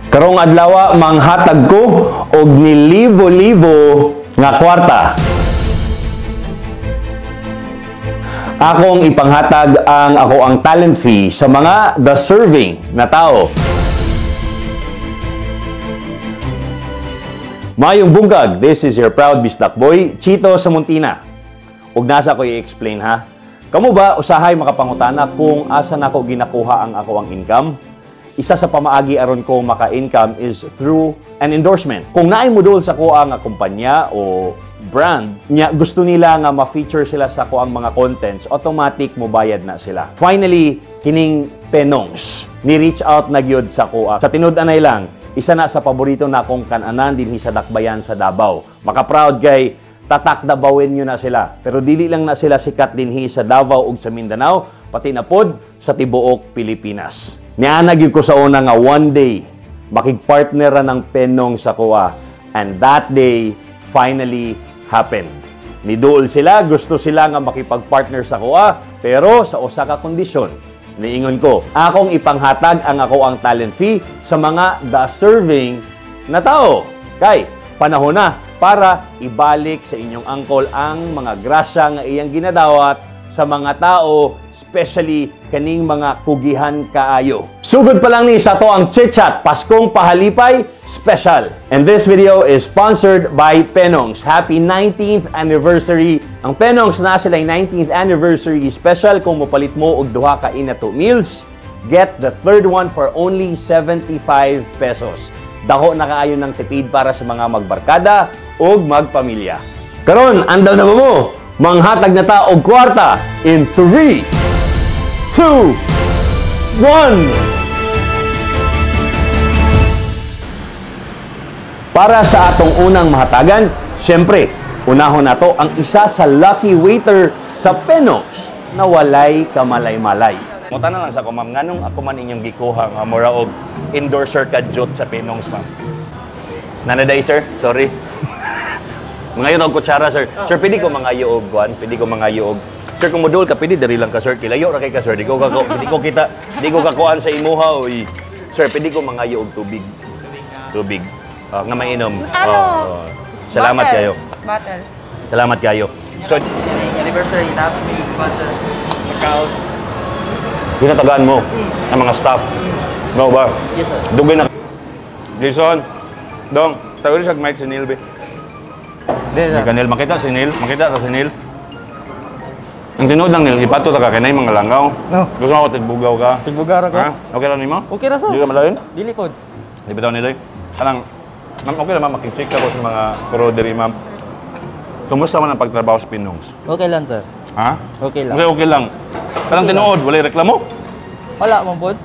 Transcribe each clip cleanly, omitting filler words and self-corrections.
Karong adlaw manghatag ko og nilibo-libo nga kwarta. Akong ipanghatag ang ako ang talent fee sa mga deserving na tao. Mayong bungkag, this is your proud Bisdak boy, Chito Samontina. Ug nasa ko i-explain ha. Kamu ba usahay makapangutana kung asa nako ginakuha ang ako ang income? Isa sa pamaagi aron ko maka-income is through an endorsement. Kung naay modul sa kuha nga kumpanya o brand, nya gusto nila nga ma-feature sila sa kuang mga contents, automatic mobayad na sila. Finally, kining Penongs ni reach out na gyud sa kuha. Sa tinud-anay lang, isa na sa paborito na akong kananan dinhi sa Dakbayan sa Davao. Maka-proud kay tatak Dabawin nyo na sila. Pero dili lang na sila sikat dinhi sa Davao ug sa Mindanao, pati na pod sa tibuok Pilipinas. Niana gyud ko sa una nga one day makigpartner ra ng Penong sa kuha, and that day finally happened. Niduol sila, gusto sila nga makipag-partner sa kuha, pero sa usa ka kondisyon. Niingon ko, akong ipanghatag ang ako ang talent fee sa mga deserving na tao. Kay panahon na para ibalik sa inyong angkol ang mga grasya nga iyang ginadawat sa mga tao, especially kaning mga kugihan kaayo. Sugod pa lang ni sa to ang Chit-Chat Paskong Pahalipay Special. And this video is sponsored by Penongs. Happy 19th anniversary. Ang Penongs na sila 19th anniversary special. Kung mopalit mo og duha ka inato meals, get the third one for only 75 pesos. Dako na kaayo ng tipid para sa mga magbarkada ug magpamilya. Karon, andaw na mo, manghatag na ta og kwarta in 3, 2, 1. Para sa atong unang mahatagan, syempre, unahon nato ang isa sa lucky waiter sa Penongs na walay kamalay-malay. Muta na lang sa ko, ma'am, nganong ako man inyong gikuha nga mura og endorser ka jot sa Penongs, ma'am? Nanaday, sir? Sorry. Mga og kutsara, sir. Sir, pwede ko mga og kuan, pwede ko mga og. Sir, kung modul ka, pwede diri lang ka, sir. Kilayo ra kay ka, sir. Di ko kita, di ko kakuan sa imuha, oy. Sir, pwede ko mga og tubig. Tubig. Nga mainom. Ano? Salamat bottle. Kayo. Bottle. Salamat kayo. So, anniversary namin may bottle. Macau. Ginatagaan mo ang mga staff. No ba? Yes, sir. Dugay na. Jason, Dong, tawag sa mic si Neil, be. Hindi, Kanil, makita si Neil, makita ka si Neil. Ang tinuod lang Neil, ipato ta ka kay mga langaw. No. Gusto ako tigbugaw ka. Tigbugaw ka? Ha? Okay lang nimo? Okay ra, sir. Di ka malain? Dili ko. Di ba daw nila? Kanang, ma'am, okay lang ma'am, makicheck ako sa mga crew diri, ma'am. Kumusta man ang pagtrabaho sa Penongs? Okay lang, sir. Ha? Okay lang. Okay, okay lang. Kanang Okay tinuod, walay reklamo? Wala man pod.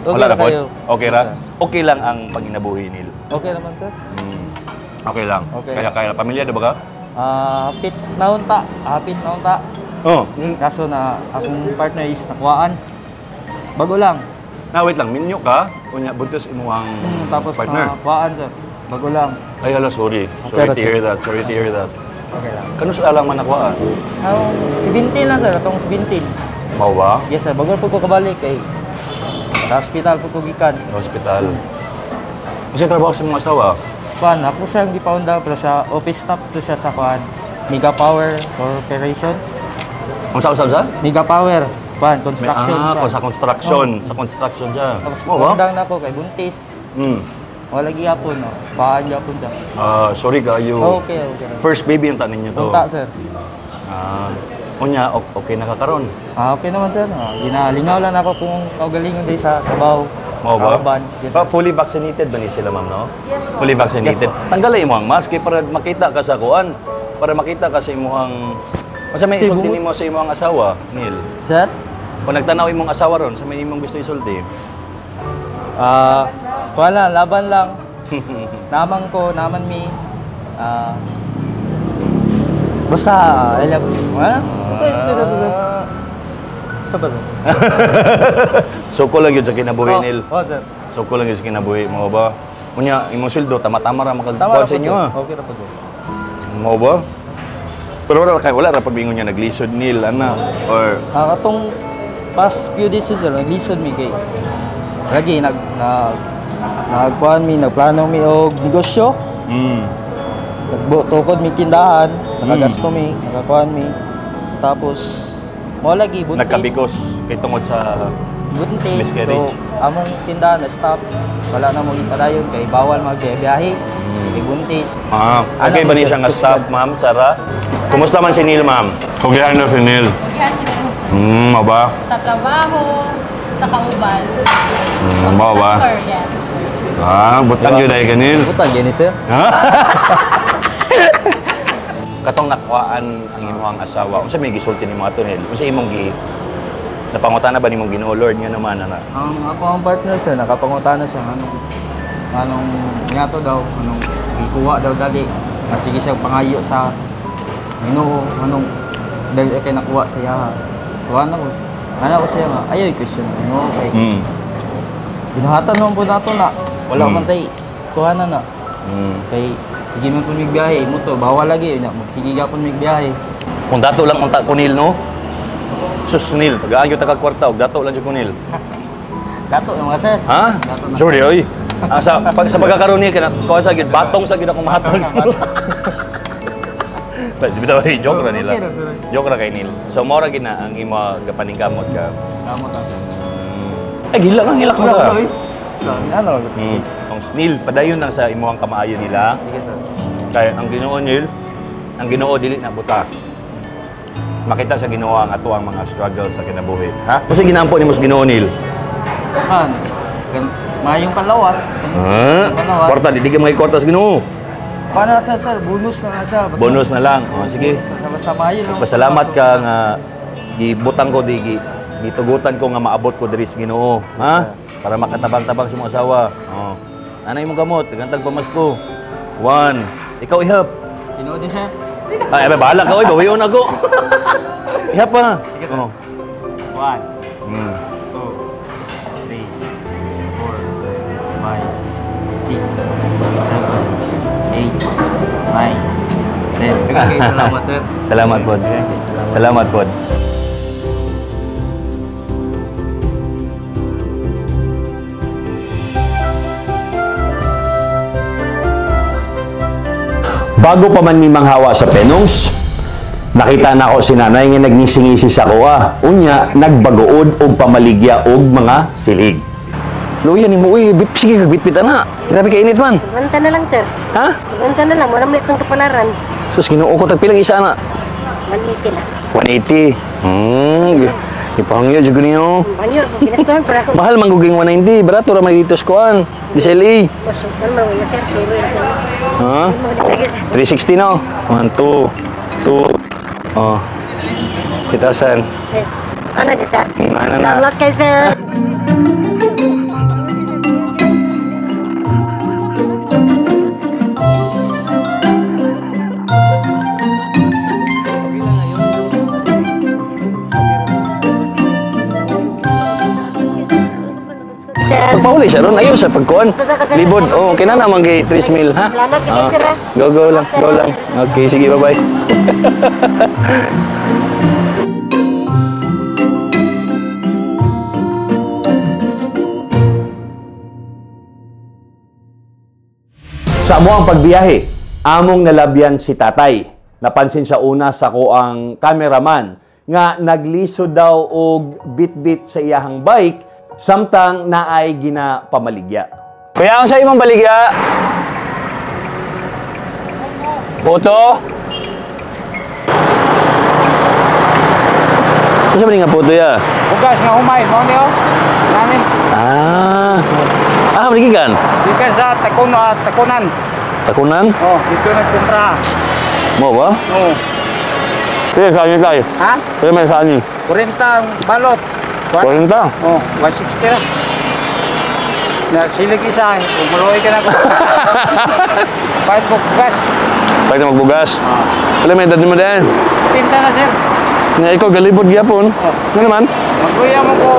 Okay wala ra ra pod? kayo. Okay ra? Okay lang ang panginabuhi nil. Okay naman, sir. Okay lang. Okay. Kaya pamilya do ba ka? Hapit naunta. Hapit naunta. Oh. Kaso na akong partner is nakuhaan. Bago lang. Na wait lang, minyo ka? Unya buntis imo ang tapos partner. Nakuhaan, sir. Bago lang. Ay hala, sorry. Okay Sorry ra, to sir. hear that. Sorry to hear that. Okay lang. Kano sa alang man nakuhaan? 17 lang, sir. Atong 17. Mao ba? Yes, sir. Bago po ko kabalik kay sa hospital po ko gikan. Hospital. Kasi trabaho sa mga asawa. Kuan, ako siyang gipaunda pero siya office staff to siya sa kuan. Mega Power Corporation. Ang sa? Mega Power, kuan construction. Ah, sa construction, sa construction siya. Tapos Mao ba? undang na ako kay buntis. Wala gihapon, no. Paan gihapon siya. Ah, sorry kayo. Okay, okay. First baby ang tanin niyo to. Unta, sir. Ah, unya okay na ka karon. Ah, okay naman, sir. Ginalingaw lang ako kung kaugalingon day sa trabaho. Mao ba? Kauban. Yes, Pa, sir. fully vaccinated ba ni sila, ma'am, no? Yes, po. Fully vaccinated. Yes, po. Tanggalay mo ang mask kay para makita ka sa kuan, para makita ka sa imuhang Unsa may isulti nimo sa imong asawa, Neil? Sir? Kung nagtanaw imong asawa ron, sa may imong gusto isulti? Ah, kuan lang, laban lang. Naman ko, naman mi. Ah, basta, I love you. Wala? Okay, pero sir. Sa ba, sir? Suko lang yun sa kinabuhi, Oh, Neil. oh, sir. Suko lang yun sa kinabuhi mo ba? Unya, imong sweldo, tama-tama ra Tama makagkuhan ra sa po, inyo, sir. ah. Okay ra po, sir. Mao ba? Pero wala kay wala ra pabingon niya naglisod Neil ana or Ah, katong past few days, sir, naglisod mi kay lagi nag Nagkuan mi, nagplano mi og negosyo. Nagtukod mi tindahan, nakagasto mi, nakakuan mi. Tapos mo lagi buntis. Nagkabigos kay tungod sa buntis. miscarriage. So among tindahan na stop. Wala na mo ipadayon kay bawal magbiyahe. Kay buntis. Ah, okay ba ni siya nga staff, ma'am, Sara? Kumusta man si Neil, ma'am? Kugihan na si Neil. Kaya sila Maba. sa trabaho, sa kauban. Maba. Sure, yes. Ah, butang yun ay ka, Neil. Butang gini sir. Katong nakuhaan ang imong asawa, unsa may gisulti nimo ato, Neil? Unsa imong gi napangutana ba nimong Ginoo Lord nga naman ana? Ang ako ang partner sir, nakapangutana siya anong anong nga to daw, anong gikuha daw dali. Masige siya pangayo sa Ginoo, anong dali kay nakuha sa iya. Kuha na ko. Ana ko siya nga, ayaw question Ginoo kay Binahatan naman po nato na. Wala man tay kuha na na. Kay sige man po migbiyahe mo to, bawal lagi nya magsige gapon migbiyahe. Kung dato lang unta ko Neil, no? Sus Neil, tagaan gyud ta kag kwarta og dato lang jud ko Neil. Dato na mga sir. Ha? Dato na. Sorry oy. Ah, sa pag, sa pagkakaroon Neil kana kuha sa gyud batong sa gyud akong mahatag. But bitaw ay joke ra nila. Okay ra, sir. Joke ra kay Neil. So mao ra gid na ang imo gapaningkamot ka. Kamot ato. Ay gila kang hilak na ka. Oy. Ano lang gusto? Ang Neil, padayon lang sa imong kamaayo nila. Sige sir. Kay ang Ginoo Neil, ang Ginoo dili na buta. Makita sa Ginoo ang ato ang mga struggle sa kinabuhi. Ha? Unsa ginampo nimo sa Ginoo Neil? Han. Mayong kalawas. Ha? Kalawas. Kwarta dili ka mga kwarta sa Ginoo. Para sir, sir, bonus na nga siya. Basta, Bonus na lang. O, sige. Basta, basta maayo lang. Pasalamat ka nga gibutang ko di gitugutan ko nga maabot ko diri sa Ginoo, ha? Para makatabang-tabang sa imong asawa. Oh. Anay imong gamot, gantag pamasko. One. Ikaw ihap. Ginoo din sir. Ay, ay, bahala ka oy, bawion ako. Ihap pa. Oh. 1, 2, 3, 4, 5, 6, 7, 8, 9, 10. Okay, salamat sir. Salamat pod. Okay, salamat. Salamat pod. Bago pa man mi manghawa sa Penongs, nakita na ako si nanay nga nagnisingisi sa kuha. Unya, nagbagood og pamaligya og mga silig. Luya ni mo, uy, bit, sige, kagbitbit na. Grabe ka init man. Banta na lang, sir. Ha? Banta na lang. Wala mo itong kapalaran. Sus, Ginoo ko, tagpilang isa na. 180 na. 180. Ipahangyo jud ko niyo. Banyo, ginastuhan para ako. Mahal man guging 190, barato ra man dito sa kuan. Di sa LA. Masukan man ko, sir. Sulo ito. Ha? 360 no? 1 2 2. Oh. 3,000. Ano di, sir? Ano na? Salamat kay sir. Sir. Pagpauli siya ron, ayaw sa pagkuan. Libod, oh, okay na naman kay 3 mil, ha? Salamat kay Ah, sir, ha? Go, go lang, go lang. Okay, sige, bye-bye. Sa amo ang pagbiyahe, among nalabyan si tatay. Napansin sa una sa ko ang cameraman nga naglisod daw og bitbit sa iyahang bike samtang naay ginapamaligya. Kuya, ang sa imong baligya? Puto? Unsa man nga puto ya? Bugas nga humay, mao niyo. Namin Ah. Ah, baligigan. gikan sa Takon Takonan. Takunan? Oh, dito nagkumpra. Mo ba? Oh. Sige, saan tayo? Ha? Sige, may saan 40 ang balot. 40. Oh, 160 ra. Na silig isa, umuloy ka na ko. Kahit mo bugas. Pwede magbugas. Wala may edad mo din. Tinta na sir. Nga ikaw galibot gyapon. Ano naman? Magruya mo ko.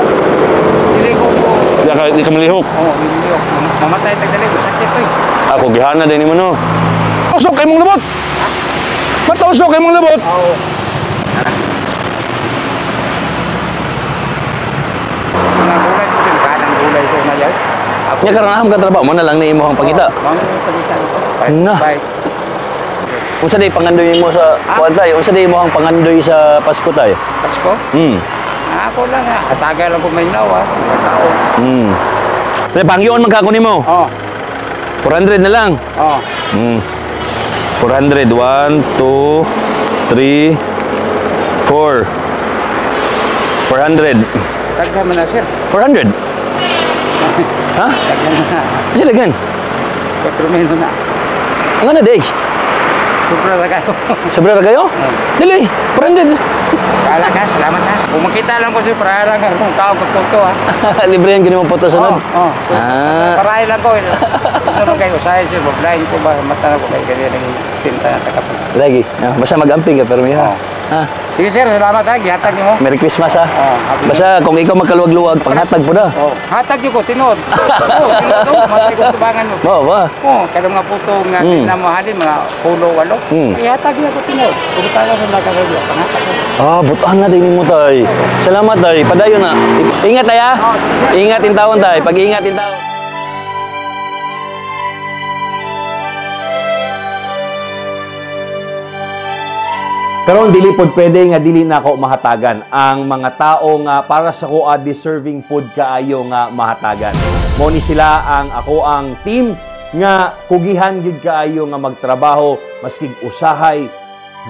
Dili ko ko. Di ka malihok. Oh, hindi ko. Mamatay tagdali, sakit to eh. Ako gihana din nimo no. Usok kay mong labot. Matausok kay mong labot. Oo. Mga gulay ko din, kanang gulay ko na yan. Ako. Nya karon aham ka trabaho mo na lang ni imong pangita. Mao na yung pangita ko. Bike, Na. bike. Unsa day pangandoy mo sa Ah? kuan tay? Unsa day imong pangandoy sa Pasko tay? Pasko? Ako lang ha. Ataga lang ko may nawa. Pagkao. Tay pangyoon man ka ko nimo. Oh. 400 na lang. Oh. 400. 1, 2, 3, 4. 400. Tagka man na, sir. 400? Ha? Tagka na. Sila gan. 4 mil na. Ang ano day? Sobra na kayo. Sobra ra kayo? Dili, 400. Kala ka, salamat ha. Kung makita lang ko sir, para lang kung kaong kagputo ha. Libre yan ganun mo po sunod. Oh, oh. Ah. Parahin lang ko. Ito man kayo, usahay sir, blind ko ba, mata na ko kayo, ganyan ang tinta na takapag. Lagi. Ah, basta mag-amping ka pero may ha. Oh. Ha? Sige sir, salamat ha, gihatag niyo mo. Merry Christmas ha. Oh, happy. Basta kung ikaw magkaluwag-luwag, panghatag po na. Oh, hatag niyo ko, tinuod. Oh, tinuod, oh, matay ko tubangan mo. Mo ba? Oh, kada mga puto nga mm. mo halin, mga 8, 8. Ihatag niyo ko tinuod. Kung tala sa nakakagya, panghatag ko. Ah, butaan na din mo tay. Salamat tay. Padayon na. Ingat tay ha. Oh, sige. Ingat in taon tay. Pag-ingat in taon. Karon dili pod pwede nga dili na ako mahatagan ang mga tao nga para sa ko deserving pod kaayo nga mahatagan. Mao ni sila ang ako ang team nga kugihan gyud kaayo nga magtrabaho maski usahay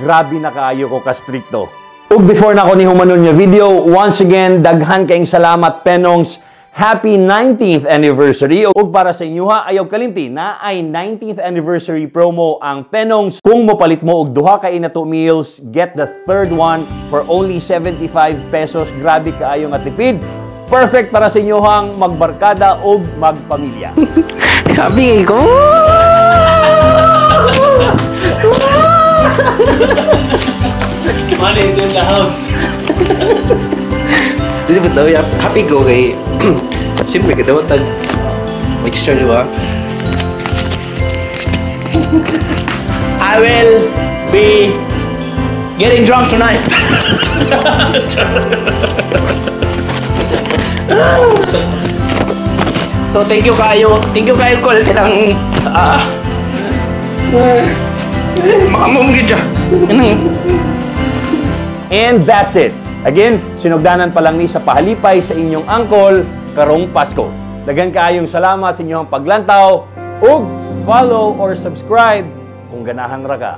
grabe na kaayo ko ka-strikto. Ug before na ako ni humanon nga video, once again daghan kaayong salamat Penongs. Happy 19th anniversary. Ug para sa inyo ha, ayaw kalimti na ay 19th anniversary promo ang Penongs. Kung mopalit mo og duha ka inato meals, get the third one for only 75 pesos. Grabe kaayo nga tipid. Perfect para sa inyo hang magbarkada ug magpamilya. Happy ko! Money is in the house. Dili ba daw, happy ko kay siyempre kadawat tag extra, di ba? I will be getting drunk tonight. So thank you kayo. Thank you kayo call kanang makamom gyud siya. Kanang And that's it. Again, sinugdanan pa lang ni sa pahalipay sa inyong angkol karong Pasko. Daghan kaayong salamat sa inyong paglantaw ug follow or subscribe kung ganahan ra ka.